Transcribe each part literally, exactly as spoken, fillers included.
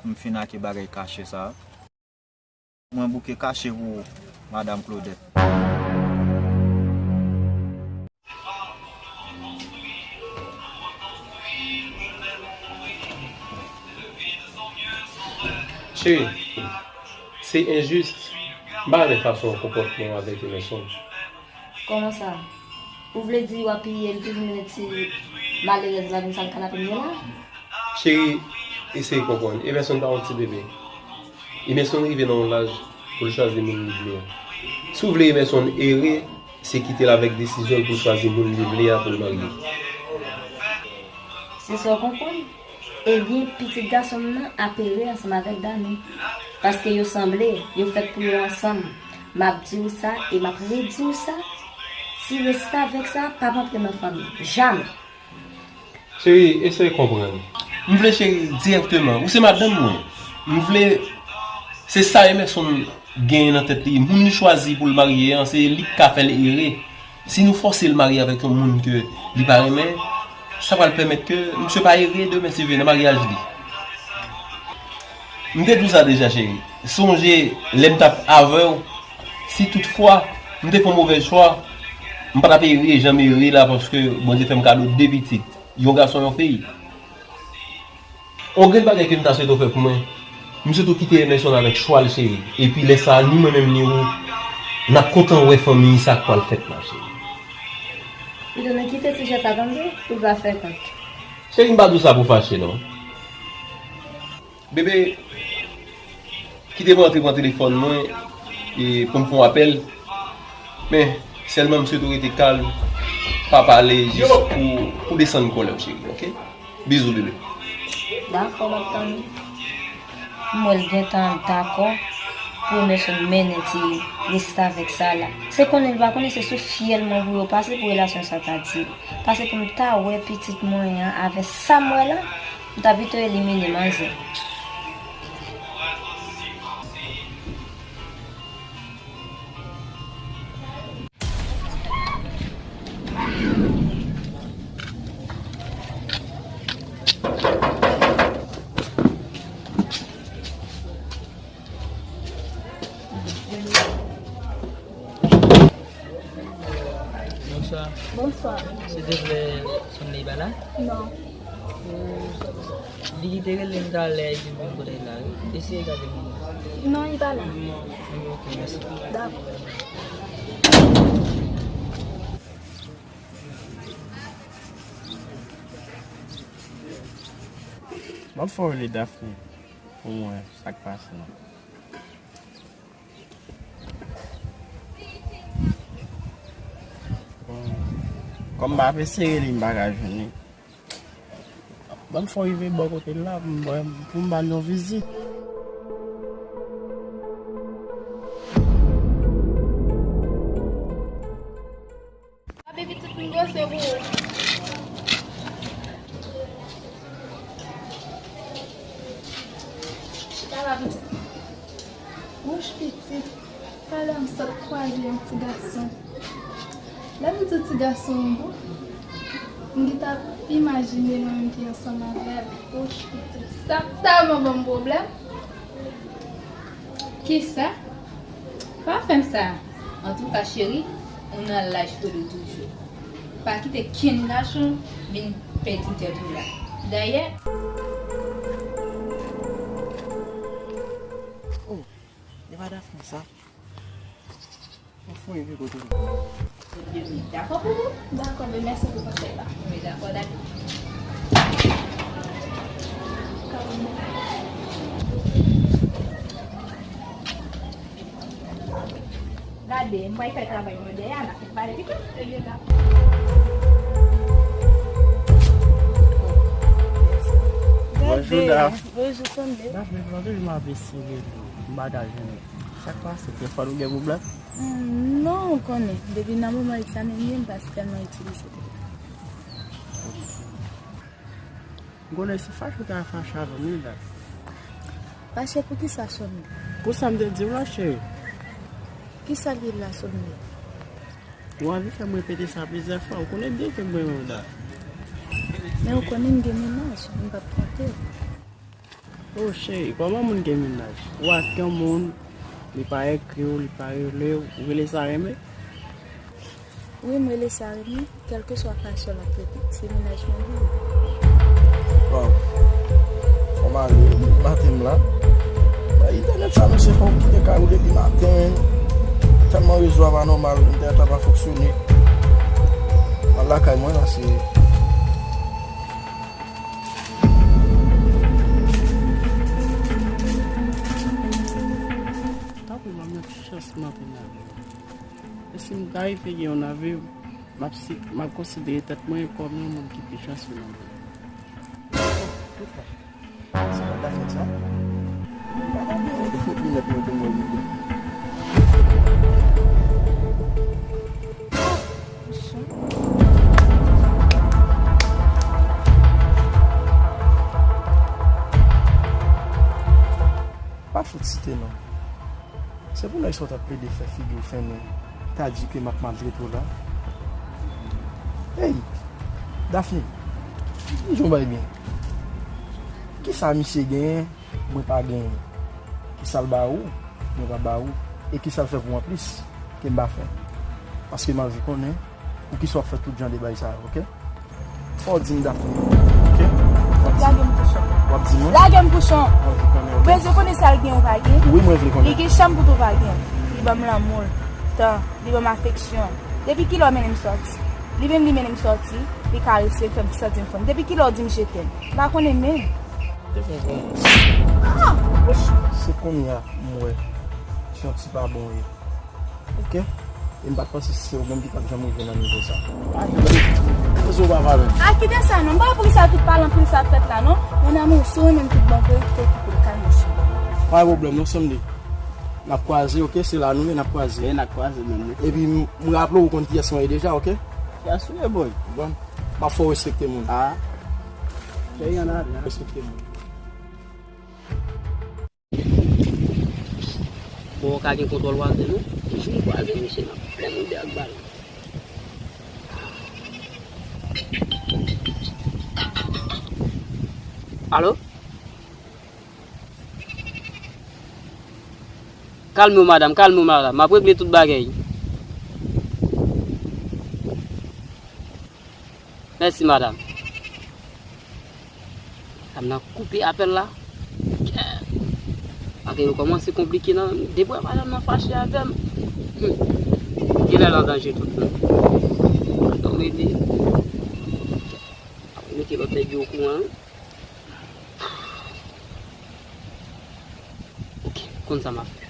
M fin ak bagay kache sa. Mwen bouke kache pou ou, Madanm Claudette. Cheri, se enjis. M pa renmen fason w konpòte w avèk Emerson. Kòman sa? Ou vle di w ap piye l toujou mennen ti malerèz la vin sal kanapem yo la? Cheri, eseye konprann. Emerson pa yon ti bebe. Emerson rive nan yon laj pou l chwazi moun li vle a. Si w vle Emerson ere, se kite l avèk desizyon l pou l chwazi moun li vle a pou l marye. Se sa w konprann? Ebyen, pitit gason m nan ap ere ansanm avèk Dani. Paske yo sanble, yo fèt pou yo ansanm. M ap di w sa e m ap redi w sa. Ti restavèk sa p ap antre nan fanmi. Jamè! Cheri, eseye konprann. M vle cheri dirèkteman. Ou se madanm mwen. M vle, se sa Emerson genyen nan tèt li. Moun li chwazi pou l marye an, se li k ka fè l ere. Si nou fòse l marye avèk yon moun ke li pa renmen, sa pral pèmèt ke misye pa ere demen si Dye vle nan maryaj li. M te di w sa deja, cheri. Sonje lè m t ap avè w, si toutfwa m te fè yon movèz chwa, m pa t ap ere jan m ere la paske Bondye fè m kado de pitit, yon gason, yon fi. On grenn bagay ke m ta swete w fè pou mwen, m swete w kite Emerson avèk chwa l, cheri. Epi lè sa a, ni mwen menm ni ou, n ap kontan wè fanmi sa k pral fèt la, cheri. Pito nou kite sijè sa tande, pou l pa fè kont. Cheri, m pa di w sa pou fache, non. Bebe, kite mwen antre pran telefòn mwen e pou m fè yon apèl. Men, sèlman m swete w rete kalm, pa pale, jis pou, pou desann kòlè w, cheri, oke? Bizou, bebe. Dakò, m ap tann ou. M wè l gentan dakò pou Emerson mennen ti restavèk sa la. Se konnen l pa konnen se sou fyèl mwen pou yo pase pou relasyon sa ta dire. Pase pou m ta wè pitit mwen an avè sa m wè la, m ta pito elimine manzè. Bonswa. Bonswa. Silvouplè, Sonley pa la? Non. Li te rele m talè, li di m kote l la, wi. Eseye gade pou mwen. Non, li pa la. Wi, ok, mèsi. Dakò. M ap fè w rele Daphne pou m wè sa k pase la. Bon, kòm m pa ap eseye li, m pa ka jwenn li. Ban m fè w rive bò kote l la pou m, pou m ba l yon vizit. Papi, pitit m gwose pou ou. Chita la, pitit. Wouch, pitit. Talè m sot kwaze yon ti gason. Lè m di ti gason an bon, m gentan ap imajine mwen menm ki ansanm avè l. Wouch, pitit. Sa ap tèlman ban m pwoblèm. Kisa? Pa fè m sa. Antouka, cheri, ou nan laj foli w toujou. Pa kite kenn gason vin pèdi tèt ou la. Dayè, oh, e pa Daphne sa. Mwen fon epi kote l. Dakò pou ou? Dakò, men mèsi pou konsèy la. Wi, dakò, dakò. Gade, m pral fè travay mwen dèyè a, n ap pale pito. Ebyen, dakò. Bonjou, Daph. Bonjou, Sonley. Daph, men pandan m ap eseye, m pa ka jwenn ou. Sa k pase? Telefòn ou gen pwoblèm? Hmm, non, ou konnen, depi nan moman ekzamen m ye, m pa tèlman itilize telefòn. M konnen se fache ou ta fache avè m, wi, Daph. Fache pou kisa, Sonley? Pou sa m te di w la, cheri. Kisa l ye la, Sonley? Ou anvi fè m repete sa plizyè fwa. Ou konnen byen ke m renmen w, Daph. Men ou konnen m gen mennaj, m p ap twonpe w. Oh cheri, kòman moun gen mennaj? Ou ak yon moun, li pa ekri w, li pa rele w, ou rele sa renmen? Wi, m rele sa renmen, kèlkeswa fason l ap rete, se mennaj mwen li ye. Waw. Fò m ale wi, maten m la. Bay entènèt sa, mesye, fò m kite kay ou depi maten. Tèlman rezo a pa nòmal, entènèt la pa fonksyone. M al lakay mwen la, se Tanpri, ban m yon ti chans m antre nan vi w. E si m ta rive gen yon nan vi w, m ap si, m ap konsidere tèt mwen kòm yon moun ki pi chansye nan vi w. Oh, tout sa. Se pa ta fè sa. Pa ta gen yon fout linèt mwen pou mwen rive. Pa fout site non. Se pou nèg sa w t ap plede fè figi w fennen, ta di ke m ap maltrete w la. Ey, Daphne, di m yon bagay byen. Kisa misye genyen, mwen pa genyen? Kisa l ba ou, mwen pa ba ou? E kisa l fè pou mwen plis ke m pa fè? Paske m anvi konnen pou kisa w ap fè tout jan de bagay sa yo, oke? Fò w di m dat mwen, oke? Fò w di m. Lage m kouchon. W ap di mwen? Lage m kouchon. W ap di konnen, oke? Ou bezwen konnen sa l gen ou pa gen? Wi, mwen vle konnen. Li gen chanm pou tou pa gen. Li ban m lanmou l, tan, li ban m afeksyon. Depi kilè w mennen m sòti? Li menm li mennen m sòti, li karese m, fè m santi m fanm. Depi kilè w di m je t'aime? M pa konnen menm. Te konprann. Ah! Se kounye a m wè se yon ti pa bon w ye. Oke? E m pa t panse se ou menm ki t ap janm rive nan nivo sa. Pa janm rive. Poze w pa pale. A, kite sa non. M pa wè poukisa tout pale anpil sa ap fèt la non. Mon amour, si w renmen m tout bon vre, te kite l kalme w cheri. Pa gen pwoblèm non, Sandy. N ap kwaze, oke? Se la nou ye, n ap kwaze. E n ap kwaze menm, wi. Epi m, m raple w, ou konn kiyès mwen ye deja, oke? Kiyès ou ye, boy? Bon, m ap fè w respekte moun. Ah. Cheri, ann ale, ann ale. Respekte moun. Bon, ou ka gen kontwòl w avè nou. Jou m kwaze misye nan plen moude ak bal. Alo? Kalme w, madanm, kalme w, madanm. M ap regle tout bagay. Mèsi, madanm. Madanm nan koupe apèl la. Bagay yo kòmanse konplike nan, depi madanm nan fache avè m. Hmm. Genlè l an danje tout bon. Ann rele. Mete lòt nèg yo okouran. Ok, konn sa m ap fè.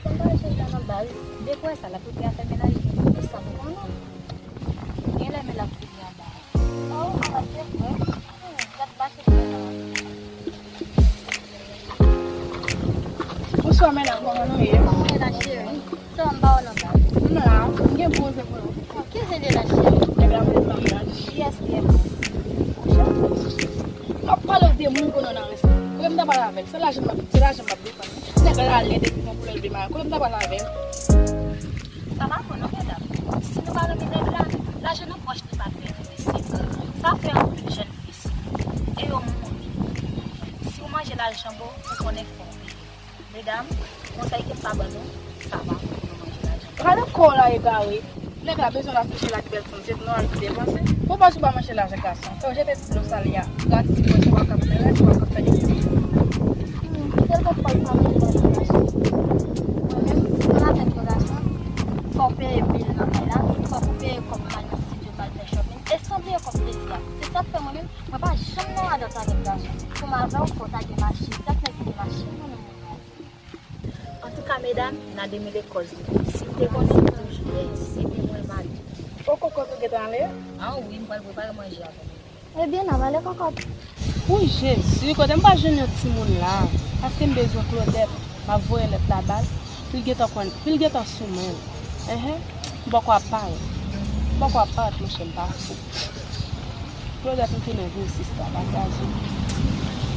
Konn pa jwe la nan baz. Depi w wè sa, l ap okipe afè mennaj li. E sa m konnen. Genlè men l ap fini anba. Oh, anba se vre. Hmm, gad mache mennaj. Bonswa, medam, kòman nou ye? Kòman w ye la, cheri? Sa va, m pa wè w nan baz. M la, m gen poze pou nou. Oh, ki zen de la, cheri? Nèg la vle maryaj. Kiyès ki ye? Monchè, m ap pale w de moun konnen w nan respè. Kote m ta pale avè l? Se lajan m ap, se lajan m ap defann wi. Nèg la lèd epi gon koulè l vle maryaj. Kote m ta pale avè l? Sa pa bon non, medam. Si nou pa renmen nèg la, lajan nan pòch li pa fè nou, mesye. Sa fè anpil jèn fi sou nou. E yo mouri. Si w manje lajan bò, ou konnen fò w peye. Medam, konsèy ke m ka ban nou, sa pa pou nou manje lajan. Gade kò w la egare. Nèg la bezwen l ap kouche l ak bèl fanm, se pou nou al depanse. Pou w panse w pa manje lajan gason. Fè w jete ti dlo sal ya. Gade ti pòch ou pa kab fè rès, ou pa kab fè de. Hmm, se l konprann pa manje lajan gason. Mwen menm, si m avèk yon gason, fò w peye bil nan kay la, fò w peye kòb m al nan estidyo m al fè shopping. E san bliye kòb plezi a. Se sa k fè mwen menm, mwen pa janm nan radans avèk gason. Pou m avè w, fò w ta gen machin. Sa k fè ki gen machin, mwen menm mwen pa. Antouka, medam, n a demele kòz li. Si m te konnen, m toujou dèyè li. Epi mwen, m ale. O, kokòt, ou gentan ale? An wi, m pral prepare manje avè nou. Ebyen, n ap ale, kokòt. O Jezi, kote m pral jwenn yon timoun la? Paske m bezwen Claudette. M ap voye lèt la ba l. Pou l gentan konn, pou l gentan sou men l. Enhen. M poko ap parèt. M poko ap parèt, monchè, m pa fou. Claudette, m tounen vin sista, pa kraze m.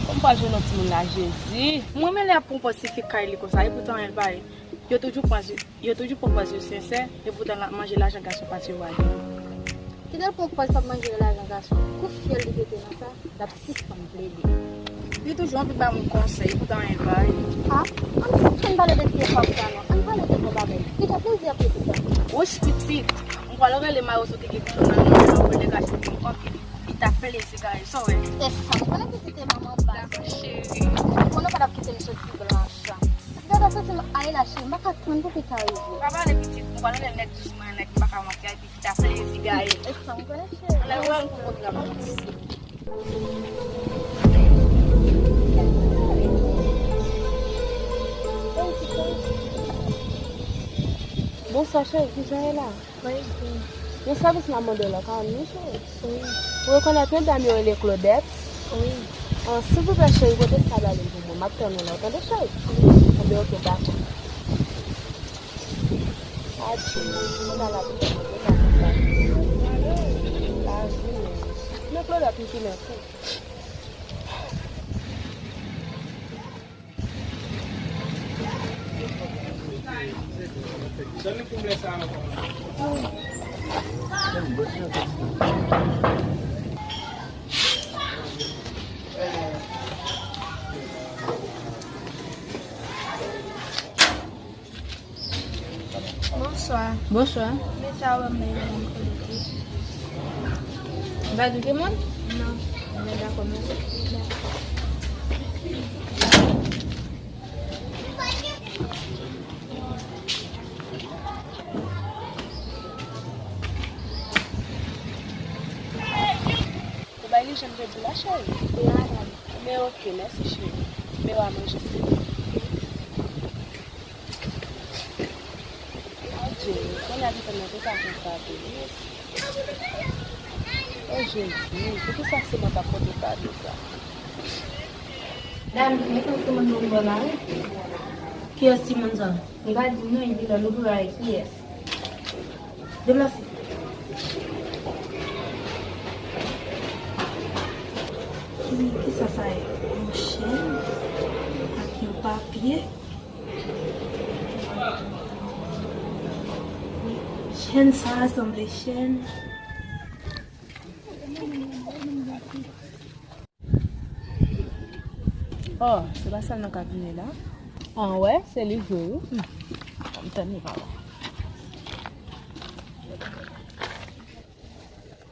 Kòman m pral jwenn yon timoun la, Jezi? Mwen, men lè ap pran pòz se fi kay li konsa, epoutan, el pa ye. Yo toujou pran, yo toujou pran pòz yo sensè, epoutan l ap manje lajan gason pa t yo a gen. Kite l pran pòz l ap manje lajan gason. Kou fyèl li pete nan sa, l ap sispann plede. Li toujou anvi ba moun konsèy, epoutan anyen l pa ye. A, ann sispann pale de ti efòm sa non. Ann pale de bon bagay. Kite plezi ap epoutan. Wouch pitit, m pral rele Mawozo ki gen koutou nan men l pou l degaje pou m anpil. Li ta plezi gaye, sa w wè. E sa, m konnen pitit e manman baz. Dakò, cheri. Konnen w pa t ap kite m soti blanch. Gade, soti m ale la, cheri, m pa ka tann pou pita rive. Pa pale pitit, m pral anlè nèt dousman, nèt m pa ka manke a, epi ki ta plezi gaye. E sa m konnen, cheri. Anlè, wè m pou pwogram. Bonswa, cheri, kijan ye la? Mwen byen. Yon sèvis m ap mande w la, ka ban m li, cheri? Wi. Ou rekonèt yon dam yo rele Claudette? Wi. An, silvouplè, cheri, pote sa ba li pou mwen. M ap tann ou la, ou tande, cheri? Wi. Enben, oke, dakò. Adje, mwen al ap tann ou, mwen pa konn sa. Lavi, men. Men Claudette, m tounen fou. Bonswa. Bonswa. Mwen ta wè mwen yon moun konekte. Ou pa di gen moun? Non. Mwen dakò, mèsi. Ou bay li jan m te di w la, cheri? Wi, madanm. Men oke, mèsi, cheri. Men w a manje, silvouplè. Adje, kounye a pitit mwen te ka konsa tou, wi. O Jezi, poukisa se mwen k ap pote fado sa? Dam, mwen santi moun nan bò la, wi. Kiyès timoun sa? M pa di non, epi lè nou pou wè kiyès. Deplase. Ki, kisa sa ye? Yon chèn ak yon papye. Chèn sa a sanble chèn. Oh, se pa sèlman k ap vini la. Ah, wè, se li vre, wi. Hmm. Ann tann li papa.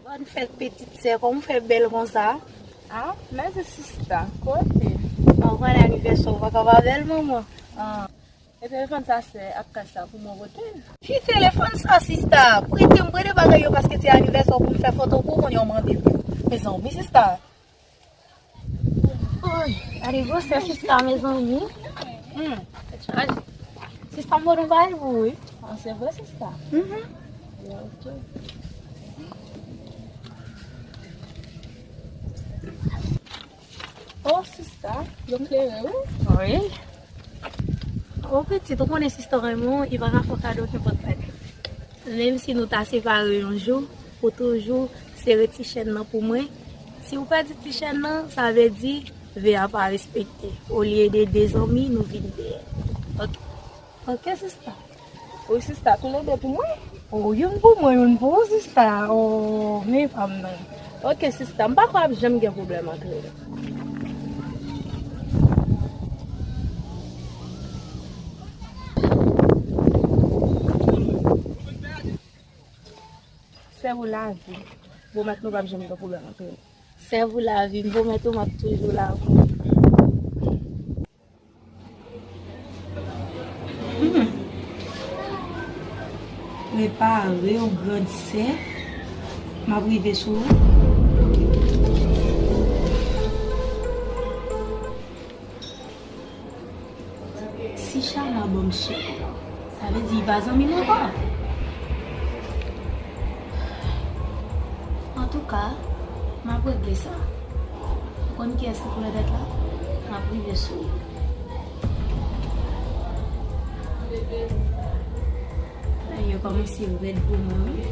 Bòn fèt, pitit sè, kòman w fè bèl konsa? Ah, mèsi sista, kote? Bon, konn anivèsè w pa ka pa bèl, manman. Ah. E telefòn sa sè ak kach sa pou mwen pote l. Ki telefòn sa, sista? Prete m, prete bagay yo, paske se anivèsè w pou m fè foto pou w, kounye a w mande m yo. Mezanmi, sista. Ay, gade gwosè sista, mezanmi. Hmm, tèt chaje. Sista, m pote yon bagay pou ou, wi. Ah, se vre, sista? Mhm. Ya, ok. Oh, sista, yo klere, wi. Wi. Oh, pitit, ou konnen sista renmen w, li pa ka fè w kado nenpòt bagay. Menm si nou ta separe yon jou, ou toujou sere ti chèn nan pou mwen. Si ou pèdi ti chèn nan, sa vle di ve a pa respekte. Olye de de zanmi, nou vin de. Ok. Ok, sista. Wi, sista, toulede pou mwen? O, youn pou mwen, youn pou ou, sista. O, men pa m nan. Ok, sista, m pa kwè ap janm gen pwoblèm antre nou. Sèvo lavi. Pwomèt nou p ap janm gen pwoblèm antre nou. Sèvo lavi, m pwomèt ou m ap toujou la pou ou. Hmm. Prepare w, grandsè. M ap rive sou ou. Si Chama ban m chèk, sa vle di li pa zanmi m ankò. Antouka, m ap regle sa. Ou konn kiyès ki Claudette la? M ap rive sou li. Ay, yo kòmanse rèd pou mwen, wi.